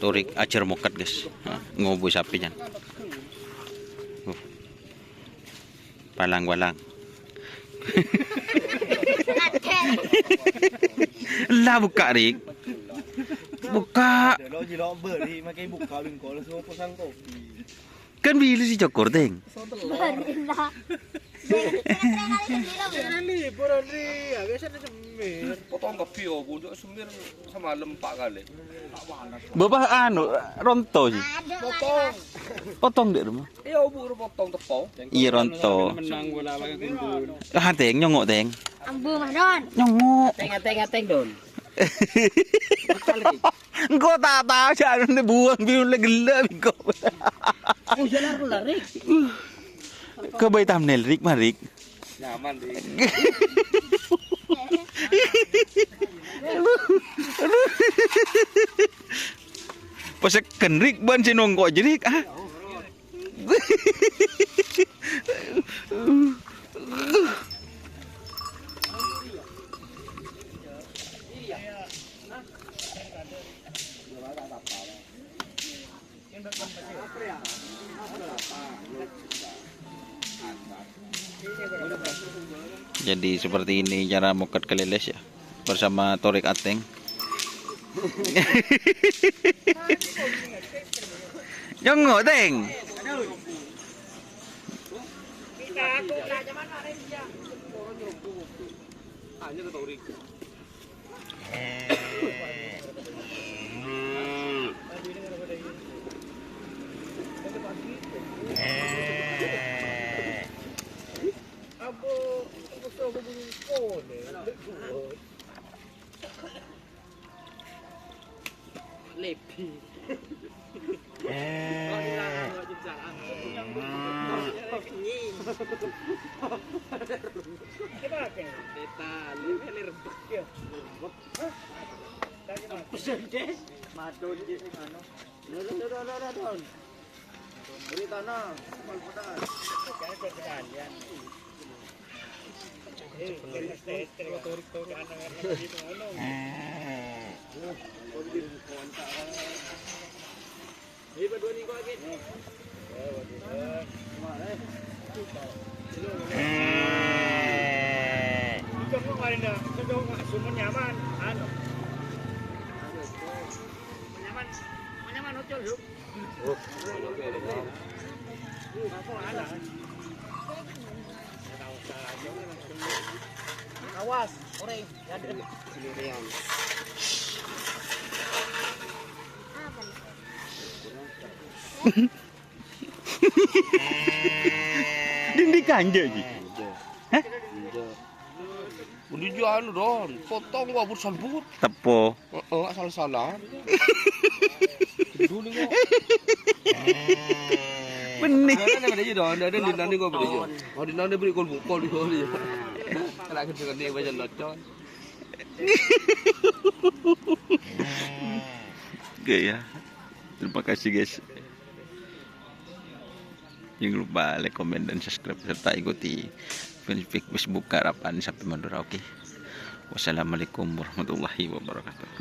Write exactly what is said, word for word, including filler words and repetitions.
Torik ajhâr mokkat, guys. Nah, ngobuy sapè, jân. Uh. Palang-palang. Lah, bukka', Rik. Bukka'. Lo, jilo beri, makai bukka' bengkol, semua pesan kopi. Kan bilâ sè cokor, Tèng? Beri lah. Jangan libur, Andri. Ya, biasa ada semir. Potong kopi, oh, pojok semir. Samalem empat kali. Bapak anu, ronto sih. Potong. Potong dek rumah. Iya, Bu, potong tepung. Iya, ronto. Menang bola pakai gundul. Ah, Tèng, nyongo', Tèng. Ambu, Mas Don. Nyongo'. Tèng, tèng, tèng, Don. Engko' ta' tao, jâ' anu buang, bingung lè ghellâ', engko'. Oh, iya, lari, lari. Kè bâi thumbnail, Rik, marik. Nyaman, Dik. Pas gendrik bân sè nongko' jerik, ah. Jadi seperti ini cara mokkat kalèlès ya, bersama Torik Ateng. Nyongo', Tèng. Lebbi. Pesen deh. Madon deh, anu. Beri tanah, mal petang. Awas, orèng. Dindi kanja, Ji. Hah? Undi jo anu, Don. Potong gua but sambut. Teppo. Heeh, salah-salah. Dulu kok. Benih. Ada, ada, ada, ada, ada, di nanti gua beri jo. Oh, di nanti beri kol bukol di gua, ya. Kalau kerja kerja yang banyak locon. Oke ya. Terima kasih, guys. Jangan lupa like, komen, dan subscribe, serta ikuti fanpage Facebook Harapan Sapi Madura. Oke. Wassalamualaikum warahmatullahi wabarakatuh.